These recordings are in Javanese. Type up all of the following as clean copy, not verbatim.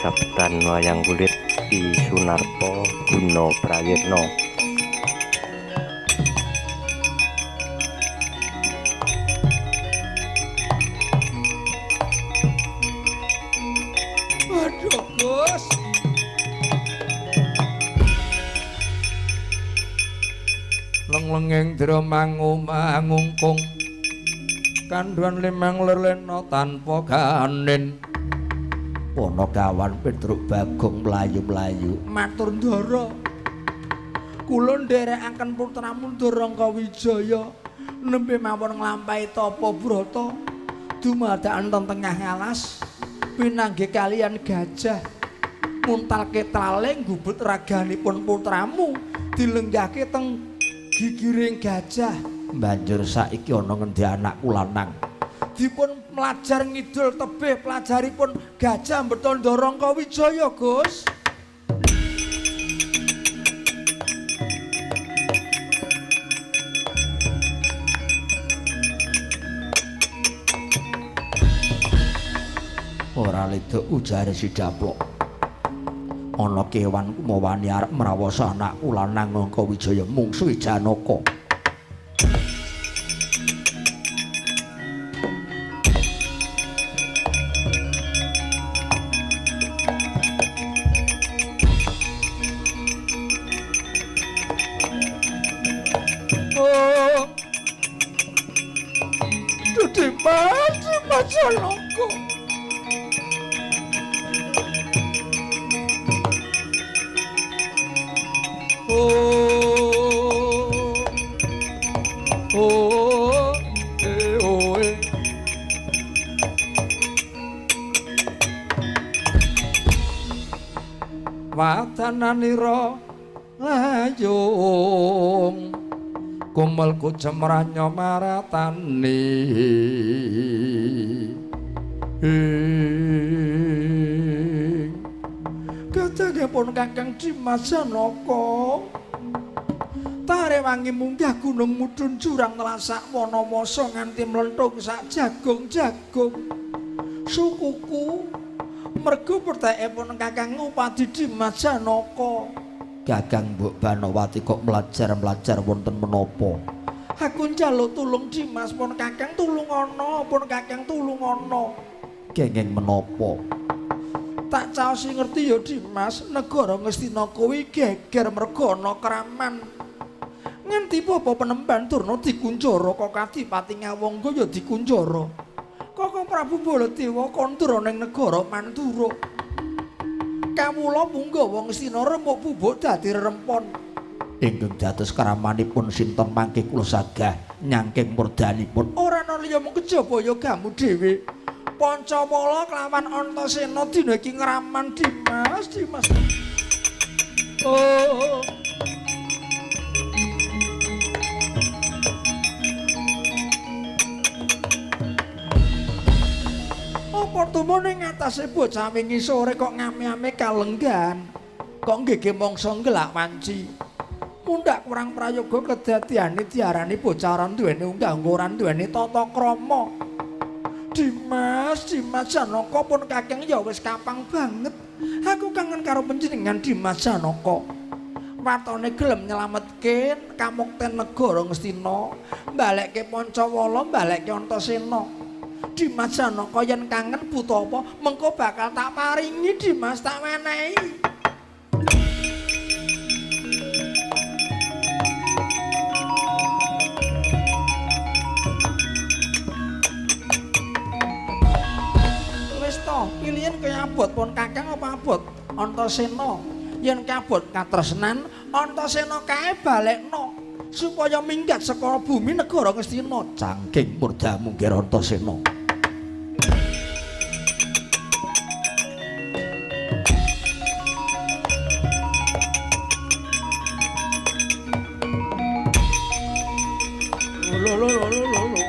Sabetan Wayang Kulit Ki Sunarto Guna Prayitno. Aduh, Gus. Leng-lenging dramangu mangungkung kandhuan limang lerlena tanpa ganin. Panakawan Petruk Bagong mlayu-mlayu. Matur Ndara. Kula nderekaken putramu Ndorangka Wijaya nembe mawon nglampahi tapa brata dumadakan ten tengah alas pinanggih kalian gajah muntalke trale nggubut raganipun putramu dilenggahke teng gigiring gajah. Banjur saiki ana ngendi anakku lanang? Dipun mlajar ngidul tebih pelajaripun gajah mbeto Ndorangka Wijaya, Gus. Ora ledok ujare si Daplok. Ana kewan kumawani arep mrawasa anakku lanang Angka Wijaya mungsuhe Janaka. Oh. Dimas, Dimas Janaka. Oh, oh, eh, oh, eh. Watananira layung kumel kucemranyo maratani kadangipun Kakang Dimas Janaka tarewangi munggah gunung mudhun jurang telasak Wanawasa nganti mlenthung sak jagung-jagung sukuku mergo pertekipun Kakang Ngupadi Dimas Janaka. Kakang Mbok Banowati kok mlajar-mlajar wonten menapa? Aku njaluk tulung Dimas pun Kakang tulungana, pun Kakang tulungana. Kenging menapa? Tak caosi ngerti ya Dimas, negara Ngastina kuwi geger merga ana kraman. Nganti bapa penemban Durna dikunjara kok Kadipati Ngawangga ya dikunjara. Koko Prabu Baladewa kandra ning negara Mandura. Kawula punggawa Ngastina remuk bubuk dadi rerempon. Ingkang dados kramanipun sinten mangke kula sagah nyangking murdanipun. Ora ana liya mung kejaba ya gamu dhewe. Pancawala kelawan Antasena dina iki ngraman Dimas, Dimas. Oh. Apa tumune ing atase bocah wingi sore kok ngame-ame kalenggan, kok nggege mangsa ngelak wanci. Mundhak kurang prayoga kedadiane diarani bocah ora duweni unggah ora duweni tata krama. Dimas, Dimas Janaka pun Kakang ya wis kapang banget. Aku kangen karo panjenengan Dimas Janaka. Watone gelem nyelametke kamukten negara Ngastina, mbalekke Pancawala, mbalekke Antasena. Dimas Janaka yen kangen buta apa, mengko bakal tak paringi Dimas, tak wenehi. Wis to, pilihan kaya abot pun Kakang apa abot Antasena. Yen kabot katresnan, Antasena kae balekno supaya minggat saka bumi negara Ngastina. Cangking murdamu Nger Antasena. Lho lho lho lho lho.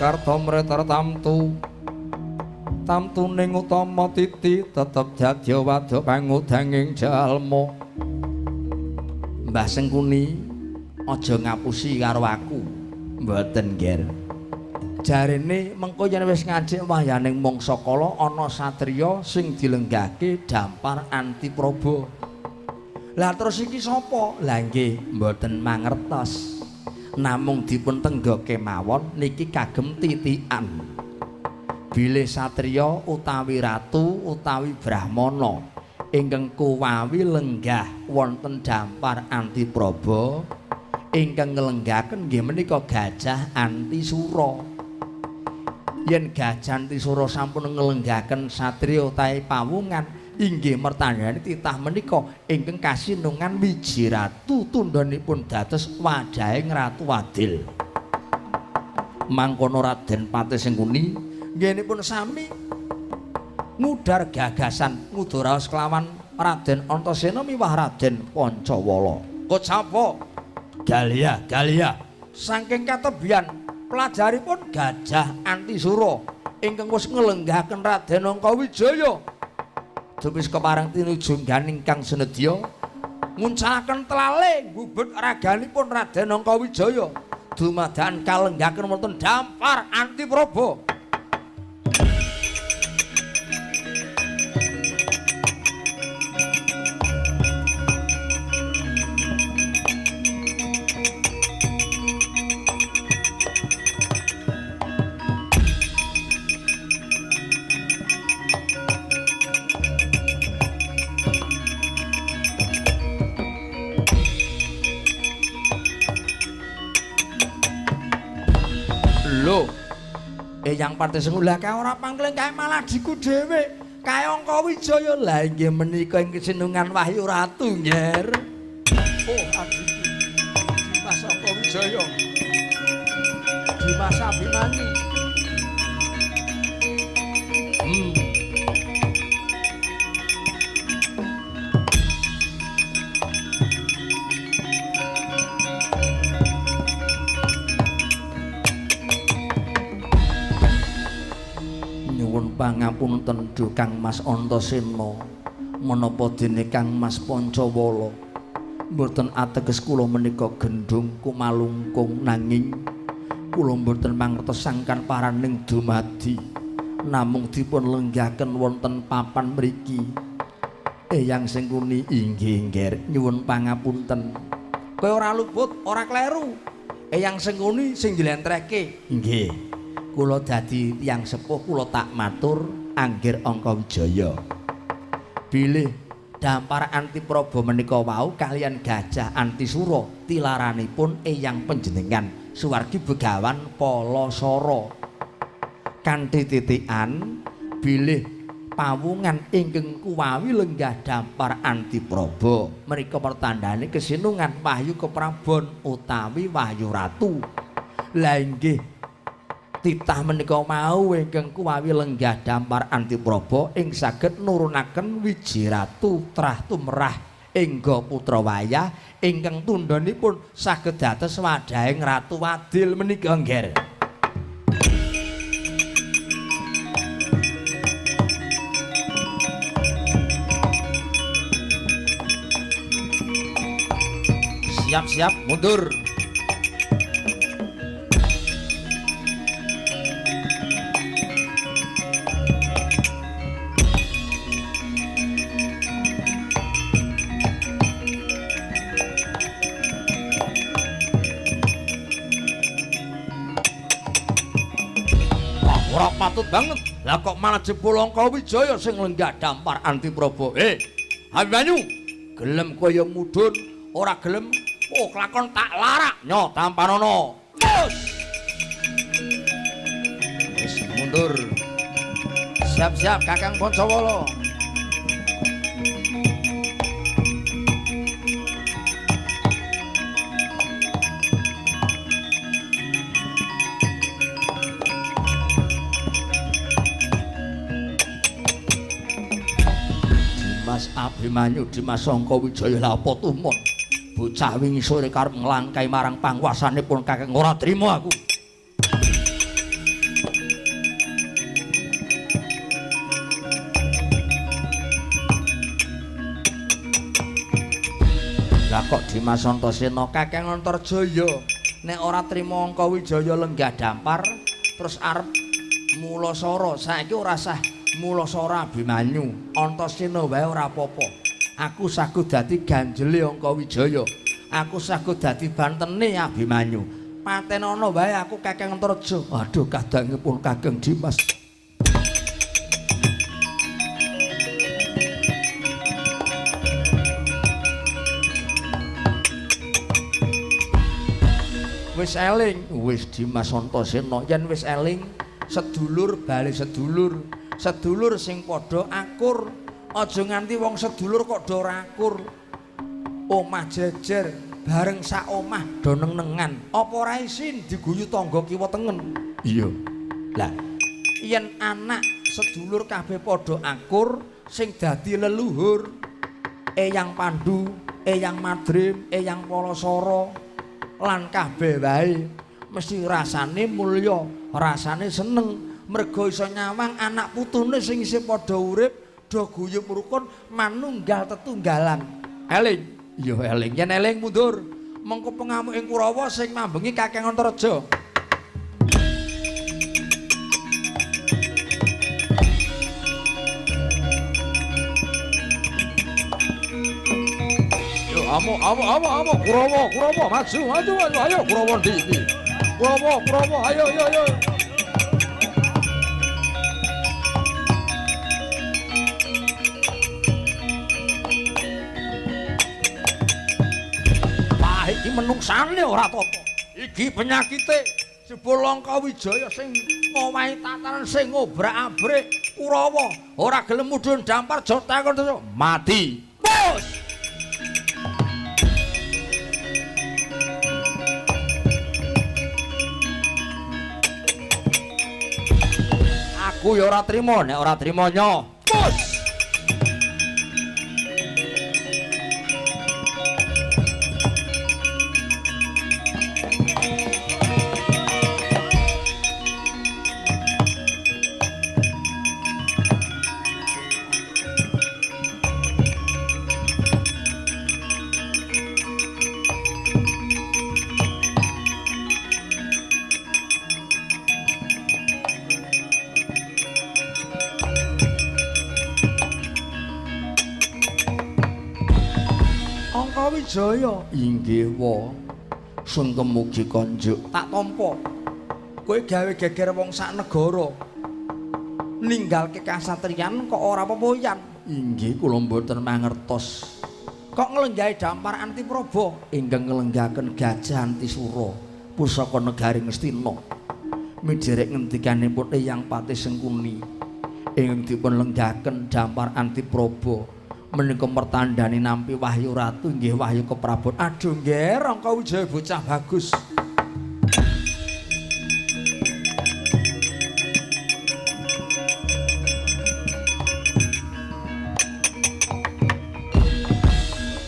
Karta mretar tamtu. Tamtuning utama titi tetep dadi wadya pangudanging jalma. Mbah Sengkuni aja ngapusi karo aku. Mboten, Nger. Jarene mengko yen wis ngajik wayaning mangsa kala ana satriya sing dilenggahke dampar Antipraba. Lah terus iki sapa? Lah nggih, mboten mangertos. Namung dipun tengga kemawon niki kagem titikan. Bilih satriya utawi ratu utawi brahmana ingkang kuwawi lenggah wonten dampar Antipraba ingkang nglenggahaken nggih menika Gajah Antisura. Yen Gajah Antisura sampun nglenggahaken satriya utawi pawungan inggih mertandhani titah menika ingkang kasinungan Wiji Ratu tundhonipun dados wadhahing Ratu Adil. Mangkono Raden Patih Sengkuni nggenipun sami ngudar gagasan ngudaraos kelawan Raden Antasena miwah Raden Pancawala. Kocapa Galia Galia saking katebian pelajaripun Gajah Antisura ingkang wis nglenggahaken Raden Angkawijaya. Dumis kepareng tinuju ganing kang senedya nguncalaken telale ngubet raganipun Raden Angkawijaya dumadakan kalenggahaken wonten dampar Antipraba. Eyang Patih Sengkuni lah kae ora pangling kae malah diku dhewe kae Angkawijaya. Lah inggih menika ing kesinungan Wahyu Ratu, Nger. Oh, adhiku Dimas Angkawijaya, Dimas Abimanyu. Pangapunten duh Kang Mas Antasena, menapa dene Kang Mas Pancawala mboten ateges kula menika gendhung kumalungkung, nanging kula mboten mangertos sangkan paraning dumadi namung dipun lenggahaken wonten papan mriki. Eyang Sengkuni inggih Nger, nyuwun pangapunten. Kowe ora luput, ora kleru. Eyang Sengkuni sing njlentrehke. Nggih. Kula dadi tiyang sepuh kula tak matur Anggir Angkawijaya. Bilih dampar Antipraba menika wau kaliyan Gajah Antisura tilaranipun eyang panjenengan suwargi Begawan Palasara. Kanthi titikan bilih pawungan ingkang kuwawi lenggah dampar Antipraba menika pertandane kesinungan Wahyu Keprabon utawi Wahyu Ratu. Lah inggih titah menika mau ingkang kuwawi lenggah dampar Antipraba ing saged nurunaken Wiji Ratu trah tumrah engga putra wayah ingkang tundhonipun saged dados wadhahing Ratu Adil menika, Ngger. Siap-siap mundur. Ora patut banget. Lah kok malah jebul Angkawijaya sing lenggah dampar Antipraba. Abimanyu, gelem kaya mudhun, ora gelem oh kelakon tak larak nyo tampanono. Terus. Wis mundur. Siap-siap Kakang Pancawala. Dimas Abimanyu, Dimas Angkawijaya lha apa tumut? Bocah wingi sore karep nglangkai marang panguwasanipun Kakang ora trima aku. Takok Dimas Antasena, Kakang Antarjaya, nek ora trima Angkawijaya lenggah dampar terus arep mulasara. Saiki ora sah mulasara Abimanyu, Antasena wae ora apa-apa. Aku sago dadi ganjele Angkawijaya. Aku sago dadi bantene Abimanyu. Patenono wae aku Kakang Antarja. Aduh, kadangipun Kakang Dimas. Wis eling, wis Dimas Antasena, yen wis eling sedulur bali sedulur, sedulur sing padha akur. Aja nganti wong sedulur kok do ora akur. Omah jejer bareng sak omah do neng-nengan. Apa ora isin diguyu tangga kiwa tengen? Iya. Lah, yen anak sedulur kabeh padha akur sing dadi leluhur Eyang Pandu, Eyang Madrim, Eyang Palasara lan kabeh wae mesti rasane mulya, rasane seneng mergo iso nyawang anak putune sing isih padha urip, do guyub rukun manunggal tetunggalan. Eling, iya eling. Yen eling mundur, mengko pengamuk ing Kurawa sing mambengi Kakang Antarja. Amuk, amuk, amuk, amuk, Kurawa, Kurawa, maju, maju, maju, ayo Kurawa ndi iki? Kurawa, Kurawa, ayo, ayo, ayo. Wah, iki menungsane ora tata. Iki penyakite jebul Angkawijaya sing ngowahi tatanan sing ngobrak-abrik Kurawa, ora gelem mudhun dampar jota mati. Bos. Aku ya ora trima, nek ora trima nyo. Bos. Angkawijaya inggih wa sungkem mugi konjuk tak tampa. Kowe gawe geger wong sak negara, ninggalke kasatriyan kok ora pepoyan. Inggih kula mboten mangertos. Kok nglenggahi dampar Antipraba ingkang nglenggahaken Gajah Antisura pusaka negari Ngastina. Miderek ngendikanipun Eyang Patih Sengkuni ingkang dipun lenggahaken dampar Antipraba menika mertandani nampi wahyu ratu inggih wahyu keprabon. Aduh nggih Angkawijaya bocah bagus.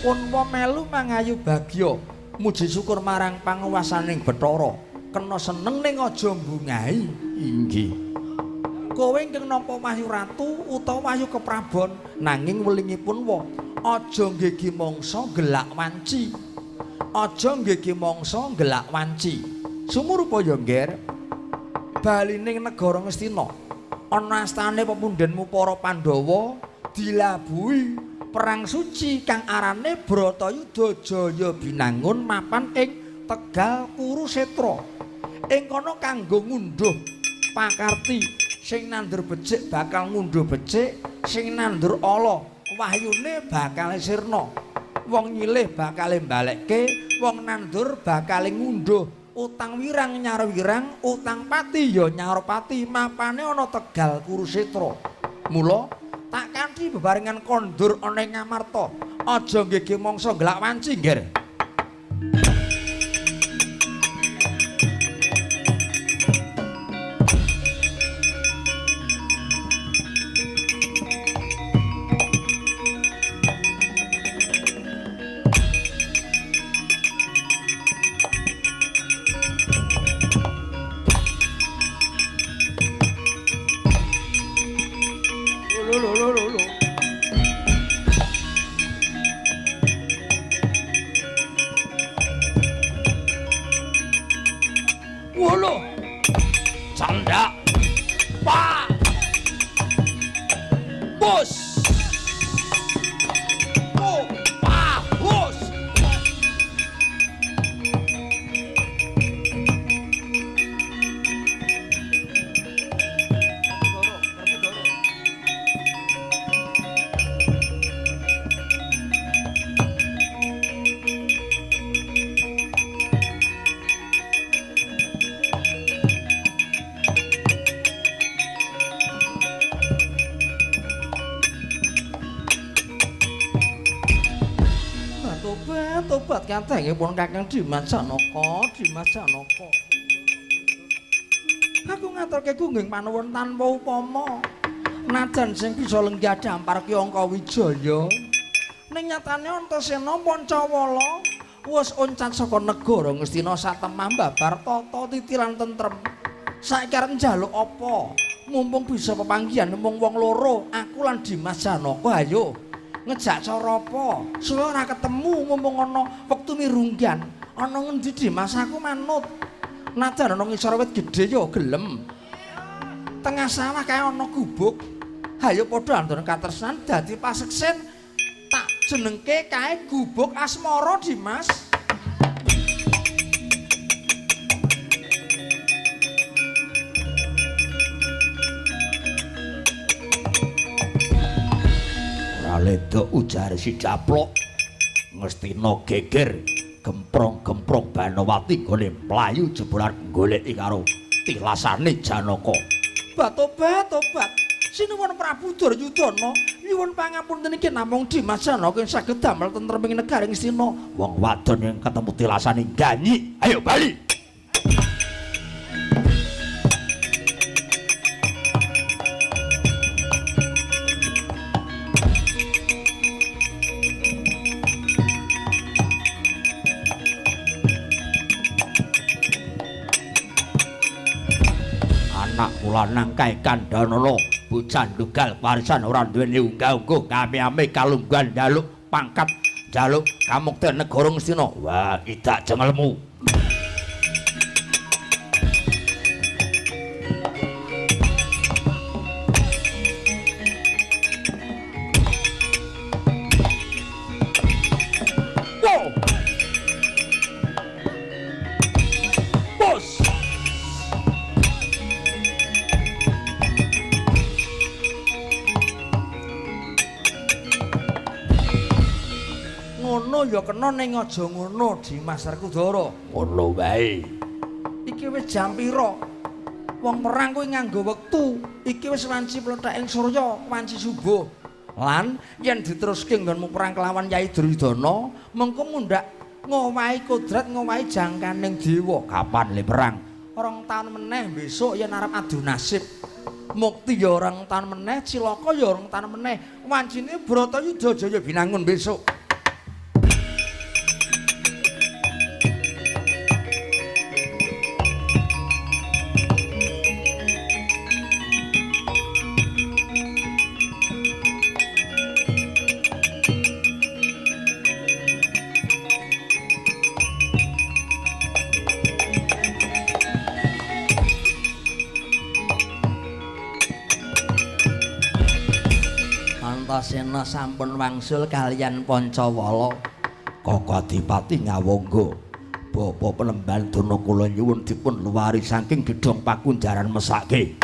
Pun melu mangayu bagya muji syukur marang panguwasaning Bathara. Kena seneng ning aja mbungahi. Inggih. Kowe ingkang nampa wahyu ratu utawa wahyu keprabon nanging welingipun wa aja nggegi mangsa gelak wanci. Aja nggegi mangsa gelak wanci. Sumurupa ya ngger bali ning negara Ngastina ana astane pepundhenmu para Pandhawa dilabuhi perang suci kang arane Bratayuda Jaya Binangun mapan ing Tegal Kurusetra. Ing kono kanggo ngunduh pakarti sing nandur becik bakal ngunduh becik, sing nandur ala wahyune bakal sirna, wong nyilih bakal mbalekke, wong nandur bakal ngunduh, utang wirang nyar wirang, utang pati ya nyar pati, mapane ana Tegal Kurusetra. Mula tak kanthi bebarengan kondur ana ing Ngamarta, aja nggege mangsa gelak wanci ngger. Lho lho lho lho. Bos. Oh, pa, bos. Tobat katengipun Kakang Dimas Janaka, Dimas Janaka. Aku ngaturke gungging panuwun tanpa upama. Najan sing bisa lenggah dampar ki Angka Wijaya. Ning nyatane Antasena Pancawala wis oncat saka negara Ngastina satemah babar tata titi lan tentrem. Saiki arep njaluk apa? Mumpung bisa pepanggihan mung wong loro, aku lan Dimas Janaka ayo. Ngejak cara apa? Suwe ora ketemu mumpung ana wektu mirunggan. Ana ngendi Dimas aku manut. Najan ana ngisor wit gedhe ya gelem. Tengah sawah kae ana gubuk. Hayo padha andon katresnan dadi paseksen tak jenengke kae gubuk asmara Dimas. Ledok ujare si Caplok Ngastina geger gemprong-gemprong Banowati nggone mlayu jebolan goleki karo tilasane Janaka. Tobat tobat. Sinuwun Prabu Duryudana nyuwun pangapunten iki namung Dimas Janaka saged damel tentrem ing negari Ngastina. Wong wadon yang ketemu tilasane ganyi, ayo bali. Lanang kae kandhanana bocah ndugal warisan ora duweni unggah-ungguh kame-ame kalungguhan njaluk pangkat njaluk kamukten negara Ngastina. Wah, idak jengelmu. Wow. Bos. Ngono ya kena ning aja ngono Dimas Werkudara. Ngono wae. Iki wis jam pira? Wong perang kuwi nganggo wektu. Iki wis wanci plethaking surya, wanci subuh. Lan yen diteruske nggonmu perang kelawan Yai Duryudana, mengko mundhak ngowahi kodrat, ngowahi jangkaning dewa. Kapan le perang? 2 taun meneh besok yen arep adu nasib. Mukti ya 2 taun meneh, cilaka ya 2 taun meneh. Wancine Bratayuda Jaya Binangun besok. Antasena sampun wangsul kaliyan Pancawala. Koko Adipati ngawangga. Bapa Penemban Dana kula nyuwun dipun luwari saking gedhong pakunjaran mesake.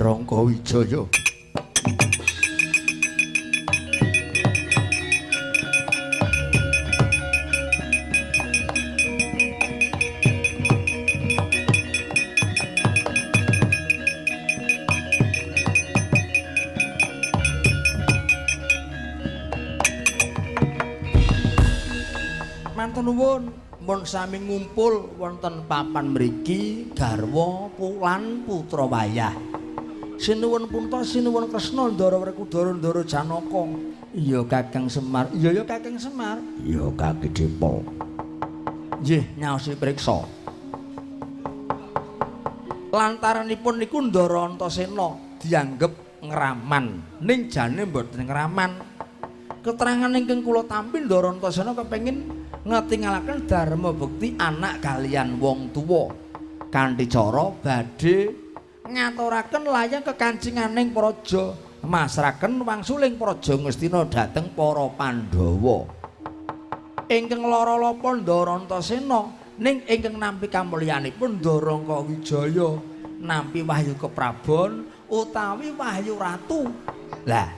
Rangka Wijaya. Nuwun mun sami ngumpul wonten papan mriki garwa lan putra wayah. Sinuwun Punta, sinuwun Kresna, Ndara Werkudara, Ndara Janaka. Iya Kakang Semar. Iya ya Kakang Semar. Iya Kaki Depa. Nggih, nyaosi priksa. Lantaranipun niku Ndara Antasena dianggep ngraman, ning jane mboten ngraman. Keterangan ingkang kula tampi Ndara Antasena kepengin ngetingalaken dharma bekti anak kalian wong tuwa kanthi cara badhe ngaturaken layang kekancinganing praja, masraken wangsuling praja Ngastina dhateng para Pandhawa. Ingkang lara lapa Ndara Antasena ning ingkang nampi kamulyanipun Ndara Wijaya nampi wahyu keprabon utawi wahyu ratu. Lah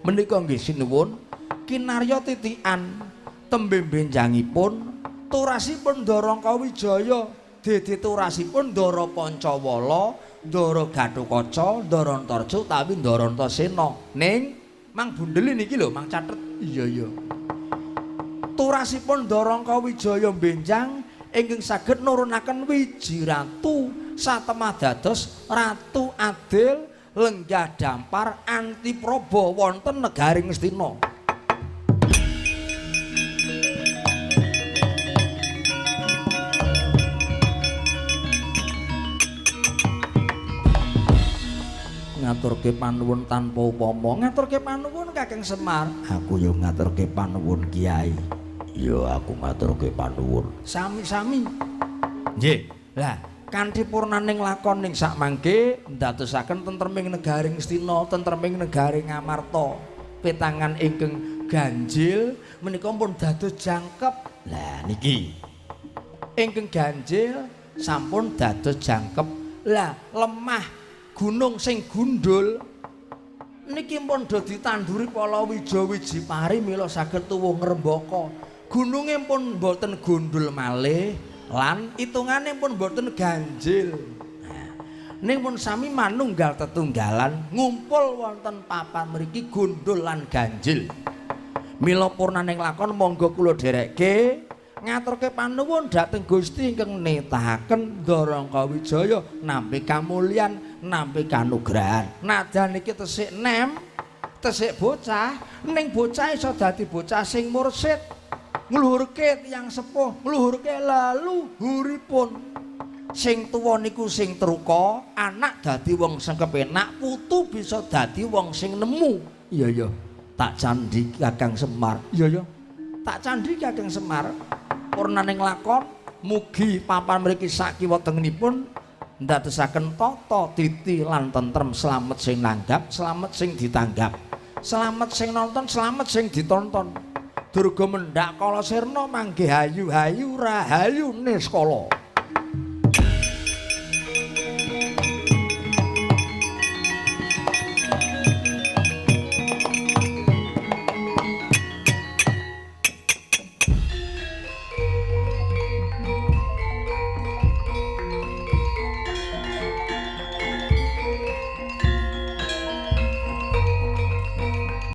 menika nggih sinuwun kinarya titikan tembe benjangipun turasipun Ndara Wijaya dadi turasipun Ndara Pancawala, Ndara Gatotkaca, Ndara Antarja utawi Ndara Antasena. Ning mang bundeli niki lho, mang catet. Iya iya. Turasipun Ndara Wijaya benjang ingkang saged nurunaken wiji ratu satemah dados Ratu Adil lenggah dampar anti praba wonten negari Ngastina. Ngaturke panuwun tanpa upama, ngaturke panuwun Kakang Semar. Aku yo ngaturke panuwun Kiai. Ya aku ngaturke panuwun. Sami-sami. Nggih. Lah, kanthi purnaning lakon ning sakmangke ndadosaken tentreming negari Ngastina, tentreming negari Ngamarta. Petangan ingkang ganjil menika pun dados jangkep. Lah niki ingkang ganjil sampun dados jangkep. Lah lemah gunung sing gundul niki pun do ditanduri palawija wiji pari mila saged tuwuh ngrembaka. Gununge pun mboten gundul malih lan itungane pun mboten ganjil. Ning pun sami manunggal tetunggalan ngumpul wonten papan mriki gundul lan ganjil. Mila purnaning lakon monggo kula dherekke ngaturke panuwun dhateng Gusti ingkang nitahaken Ndara Wijaya nampi kamulyan, nampi kanugrahan. Najan iki tesik nem, tesik bocah, ning bocah iso dadi bocah sing mursid, ngluhurke tiyang sepuh, ngluhurke leluhuripun. Sing tuwa niku sing truka, anak dadi wong sing kepenak, putu bisa dadi wong sing nemu. Iya iya, tak candhi Kakang Semar. Iya iya, tak candhi Kakang Semar. Purnaning lakon mugi papan mriki sakiwa tengenipun ndadosaken tata titi lan tentrem, slamet sing nanggap, slamet sing ditanggap, slamet sing nonton, slamet sing ditonton. Durga mendhak kala sirna manggih hayu-hayu rahayu niskala.